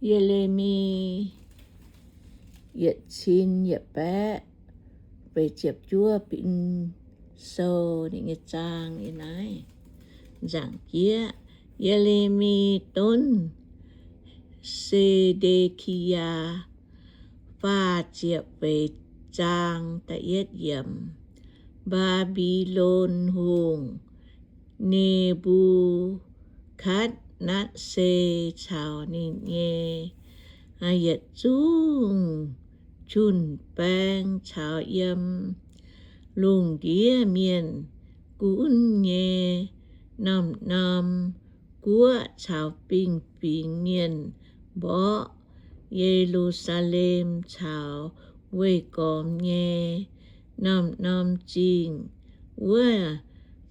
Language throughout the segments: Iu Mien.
Ye^le^mi yietc cin yietc baeqv feix ziepc juov bin sou. Ninh nyei zaang yiem naaiv nzaangc jieqv. Ye^le^mi donv Se^nde^ki^yaa. Faah ziepc feix zaang da'yietv yiemc. Mbaa^mbi^lon Hungh, Ne^mbu^katv^netv^saa, caux ninh nyei yietc zungv jun-baeng caux yiem lungh ndiev mienh gunv nyei norm-norm guoqv caux fingx-fingx mienh mborqv Ye^lu^saa^lem caux weih gormx nyei norm-norm zingh. Wuov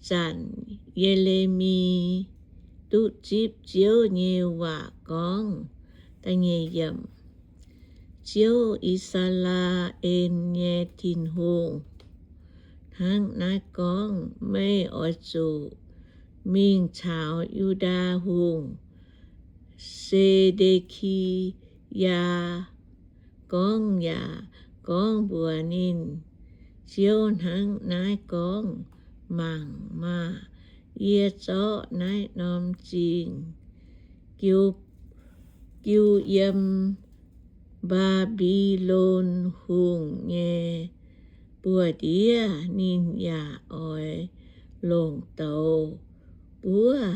zanc Ye^le^mi duqv zipv Ziouv nyei waac gorngv, Ziouv, I^saa^laa^en nyei Tin-Hungh, hnangv naaiv gorngv, Meih oix zuqc mingh caux Yu^ndaa Hungh, Se^nde^ki^yaa, gorngv yaac gorngv mbuox ninh, Ziouv hnangv naaiv gorngv, Mangc maah! Yie zorqv naaiv norm zingh jiu yiem Mbaa^mbi^lon Hungh nyei buoz-ndiev. Ninh yaac oix longc douz buov.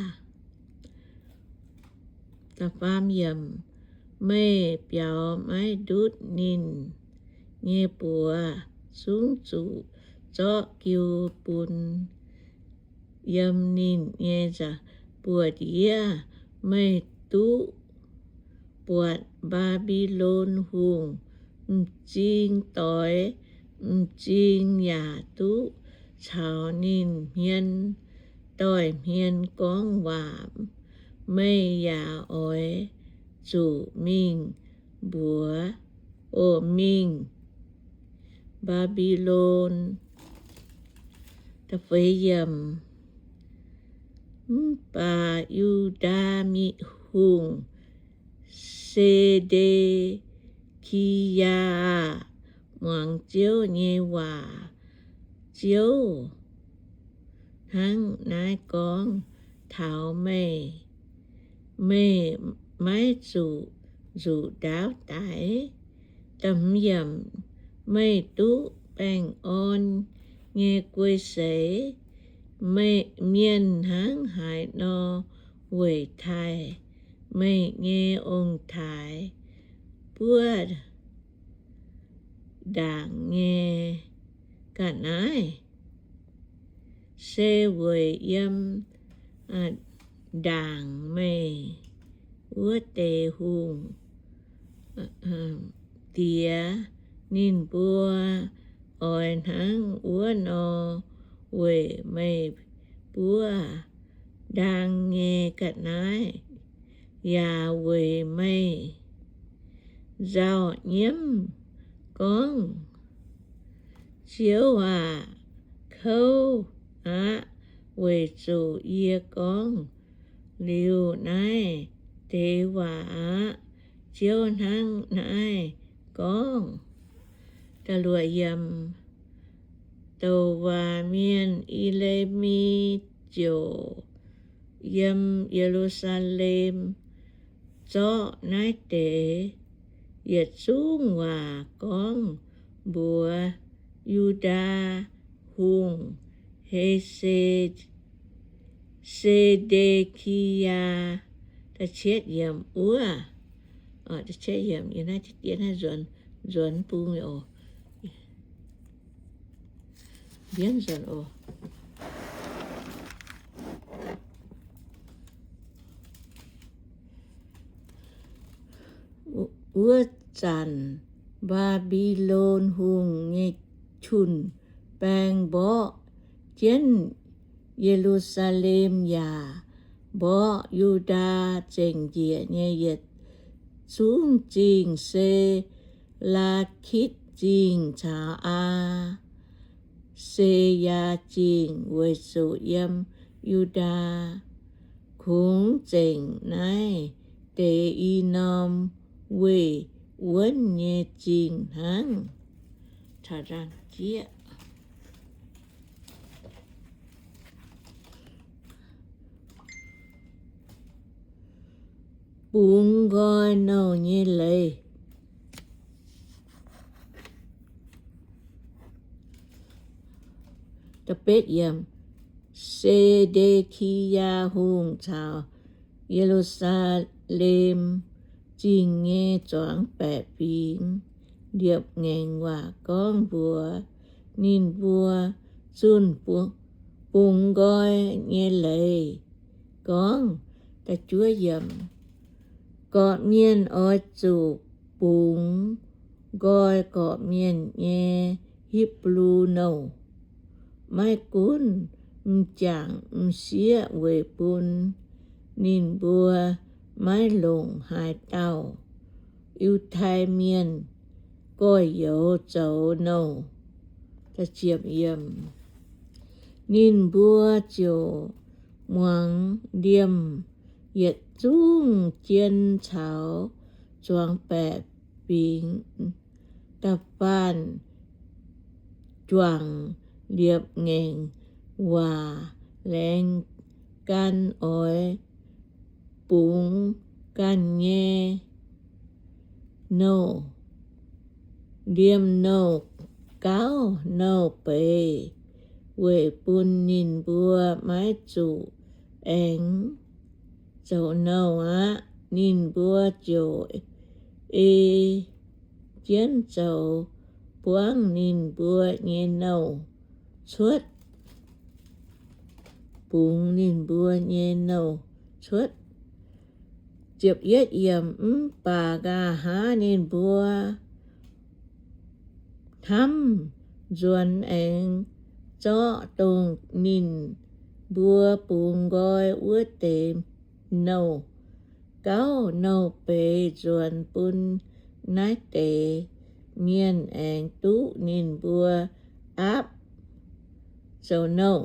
Meih biaux maiv ndutv ninh nyei buoz, zungv zuqc zorqv jiu bun yiem ninh nyei buoz-ndiev. Meih duqv buatc Mbaa^mbi^lon Hungh m'zing doix m'zing, yaac duqv caux ninh hmien doix-hmien gorngv waac. Meih yaac oix zuqc mingh mbuox, O, mingh Mbaa^mbi^lon. Mv baac Yu^ndaa Hungh, Se^nde^ki^yaa aah! Muangx Ziouv nyei waac. Ziouv hnangv naaiv gorngv taux meih, Meih maiv zuqc nzuqc ndaauv daix. Meih duqv baengh orn nyei guei seix. Mienh hnangv haaix nor weic taaih meih nyei ong-taaix buov ndaangc nyei ga'naaiv, se weic yiem ndaangc meih wuov deix hungh diex. Ninh mbuo oix hnangv wuov nor weic meih buov ndaang nyei ga'naaiv, yaac weic meih nzauh nyiemv gorngv, Ziouv aac, kouv aqv, weic zuqc yie gorngv liuz naaiv deix waac aqv. Ziouv hnangv naaiv gorngv. Douc waac mienh E^le^mi ziouc yiem Ye^lu^saa^lem zorqv naaiv deix yietc zungv waac gorngv mbuox Yu^ndaa Hungh, He Se^nde^ki^yaa. Wuov, nzuonx bung oc. Mbienv nzuonx oc. Wuov zanc Mbaa^mbi^lon Hungh nyei jun-baeng mborqv jienv Ye^lu^saa^lem yaac mborqv Yu^ndaa zengc njiec nyei yietc zungv zingh, se Laakitv Zingh caux Aa^se^yaa Zingh, weic zuqc yiem Yu^ndaa kungx zengc naaiv deix i norm weih wuonv nyei zingh hnangv. Bungx nqoi nouh nyei leiz. Se^nde^ki^yaa Hungh caux Ye^lu^saa^lem Zingh nyei zuangx baeqc fingx liepc ngaengc waac gorngv mbuox ninh mbuo zunh bungx nqoi nyei leiz gorngv, Gorqv-mienh oix zuqc bungx nqoi gorqv-mienh nyei Hipv^lu nouh. Maiv gunv m'jangc m'sieqv weic bun ninh mbuo maiv longc haaix dauh Yiutai Mienh gorx-youz zoux nouh. Ninh mbuo ziouc muangx liemh yietc zungv jien caux zuangx baeqc fingx da'faanh juangc liepc ngaengc waac laengz gan oix bungx ganh nyei nouh, liemh nouh gauh nouh beiz, weic bun ninh mbuo maiv zuqc aengx zoux nouh aqv. Ninh mbuo ziouc ei jienv zoux buangv ninh mbuo nyei nouh cuotv, bungx ninh mbuo nyei nouh cuotv. Mv baac nqa'haav ninh mbuo hnamv nzuonx aengx zorqv dongh ninh mbuo bungx nqoi wuov deix nouh gauh nouh beiz nzuonx bun naaiv deix mienh aengx duqv ninh mbuo aapv zoux nouh.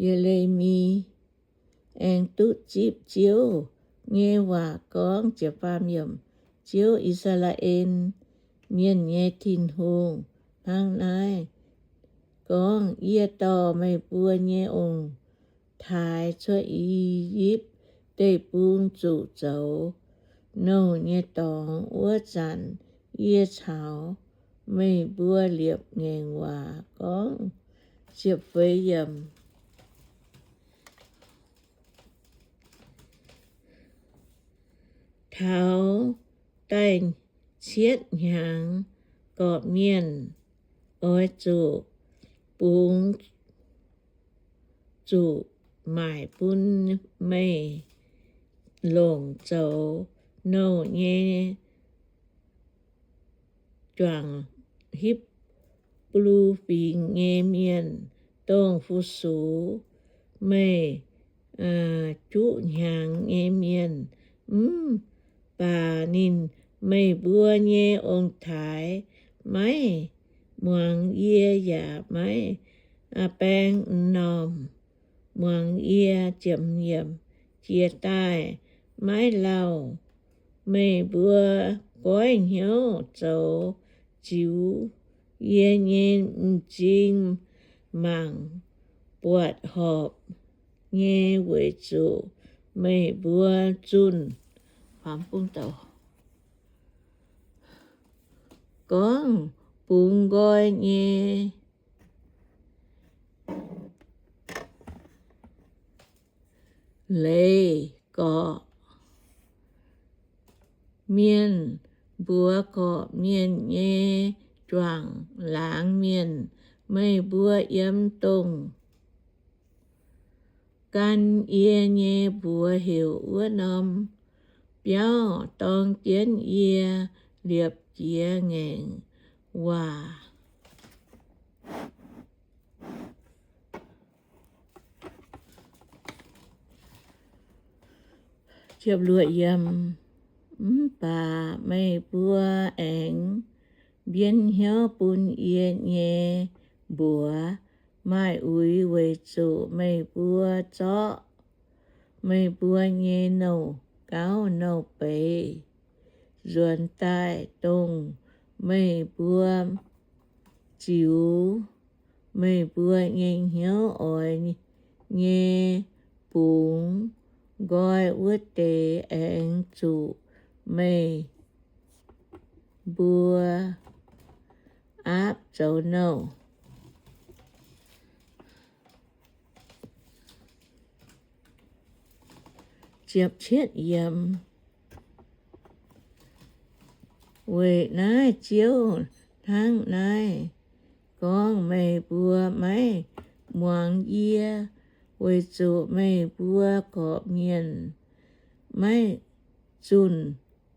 Ye^le^mi aengx duqv zipv Ziouv nyei waac gorngv, Ziouv, I^saa^laa^en Mienh nyei Tin-Hungh, hnangv naaiv gorngv, Yie dorh meih mbuo nyei ong-taaix cuotv I^yipv Deic-Bung zuqc zoux nouh nyei dorngx wuov zanc, yie caux meih mbuo liepc ngaengc waac gorngv. Taux da'cietv hnyangx, gorqv-mienh oix zuqc bungx zuqc maaic bun meih longc zoux nouh nyei juangc Hipv^lu Fingx nyei mienh, dongh fu-sux meih juqv hnyangx nyei mienh. Mv baac ninh, meih mbuo nyei ong-taaix maiv muangx yie yaac maiv baeng m'normh muangx yie. Jiex daaih maiv lauh, meih mbuo goiv hnyouv zoux ziux yie nyei m'zing mangc buatc horpc nyei, weic zuqc meih mbuo zunh gorngv bungx nqoi nyei leiz gorqv-mienh mbuox gorqv-mienh nyei juangc laangz mienh, Meih mbuo yiem dongh gan yie nyei mbuox heuc wuov norm biauv dorng jienv yie liepc jiez ngaengc waac. Mv baac meih mbuo aengx mbien hnyouv bun yie nyei mbuox maaih uix, weic zuqc meih mbuo zorqv meih mbuo nyei nouh gauv nouh beiz nzuonx daaih, dongh meih mbuo ziux meih mbuo nyei hnyouv oix nyei bungx nqoi wuov deix, aengx zuqc meih mbuo aapv zoux nouh. Ziepc cietv yiemc. Weic naaiv Ziouv hnangv naaiv gorngv, meih mbuo maiv muangx yie, weic zuqc meih mbuo gorqv-mienh maiv zunh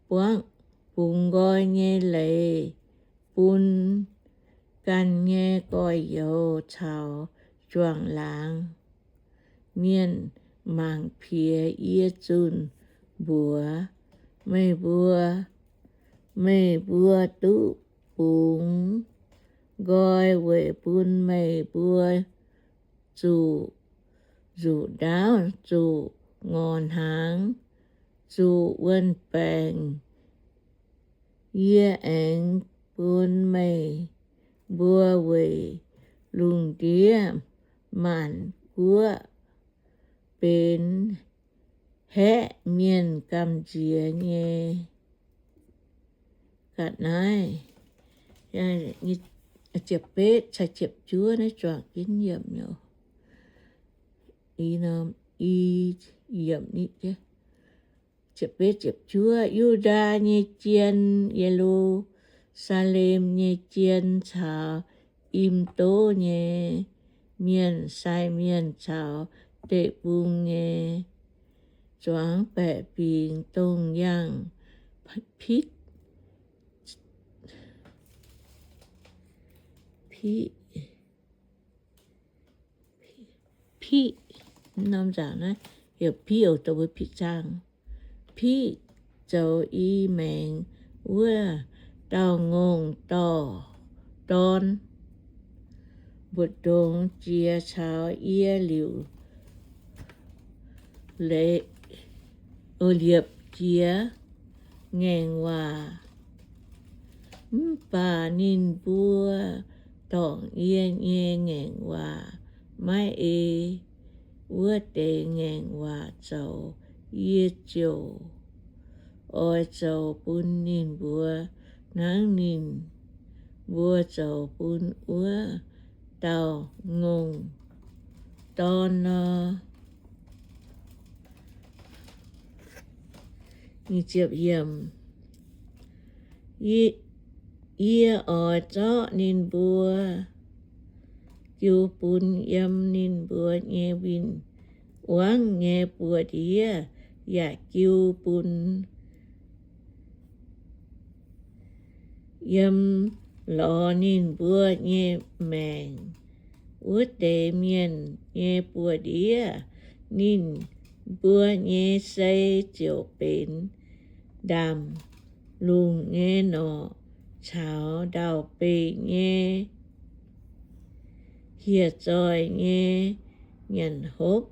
buangv bungx nqoi nyei leiz bun ganh nyei gorx-youz caux juangc laangz mienh mangc piex yie zunh mbuox meih mbuo. Meih mbuo duqv bungx nqoi weic bun meih mbuo zuqc nzuqc ndaauv, zuqc ngorc hnaangx, zuqc wuon baengc. Yie aengx bun meih mbuo weic lungh ndiev maanc guoqv benx haeqv mienh gamh nziex nyei ga'naaiv. Ziepc betv cai ziepc juov naaiv juangc jienv yiemc nor. I norm i yiemc ni, ziepc betv ziepc juov. Yu^ndaa nyei jien, Ye^lu^saa^lem nyei jien caux im doqv nyei mienh, sai mienh caux deic-bung nyei zuangx baeqc fingx dongh yangh pitv, pitv, pitv, norm nzaangc naaiv heuc pitv oc, dongh mbuo pitv zaangh. Pitv zoux i maengx wuov dauh ngongh dorn, mbu'ndongx jiex caux yie liuc leiz, liepc jiez ngaengc waac. Mv baac ninh mbuo dorngc yie nyei ngaengc waac maiv ei wuov deix ngaengc waac zoux, yie ziouc oix zoux bun ninh mbuo hnangv ninh mbuo zoux bun wuov dauh ngongh dorn nor. Yie oix zorqv ninh mbuo jiu bun yiem ninh mbuo nyei win-wangv nyei buoz-ndiev, yaac jiu bun yiem lorz ninh mbuo nyei maengc wuov deix mienh nyei buoz-ndiev. Ninh mbuo nyei sei ziouc benx ndaamv-lungh nyei norqc caux ndau-beih nyei hieh zoih nyei nyanc hopv.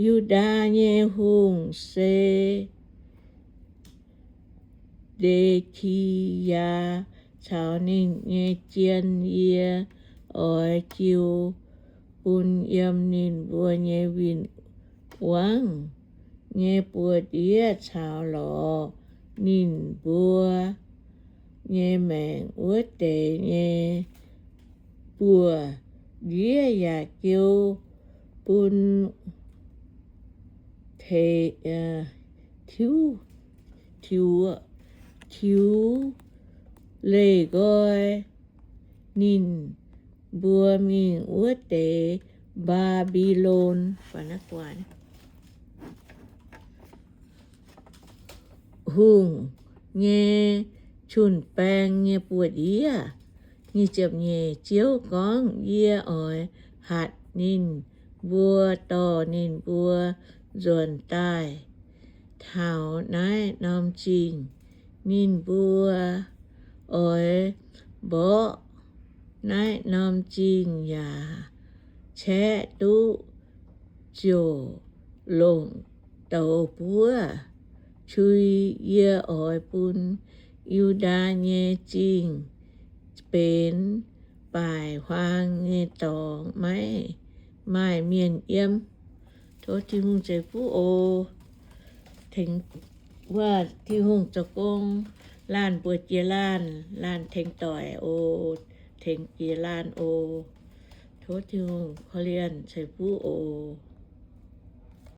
Yu^ndaa nyei hungh, Se^nde^ki^yaa, caux ninh nyei jien yie oix jiu bun yiem ninh mbuo nyei win-wangv nyei buoz-ndiev caux lorz ninh mbuo nyei maengc wuov deix nyei buoz-ndiev yaac jiu bun teix, tiux, tiux leih nqoi ninh mbuo mingh wuov deix Mbaa^mbi^lon hungh nyei jun-baeng nyei buoz-ndiev. Ziouv gorngv, Yie oix hatc ninh mbuo, dorh ninh mbuo nzuonx daaih taux naaiv norm zingh. Ninh mbuo oix mborqv naaiv norm zingh yaac caeqv duqv ziouc longc douz buov cui. Yie oix bun Yu^ndaa nyei zingh benx baaic huaang nyei dorngx, maiv maaih mienh yiem. Tov Tin-Hungh ceix fuqv oc. Tengx wuov Tin-Hungh zoux gong, laanh mbuox jiex laanh, laanh tengx doic oc, tengx jiex laanh oc. Tov Tin-Hungh korv-lienh ceix fuqv oc.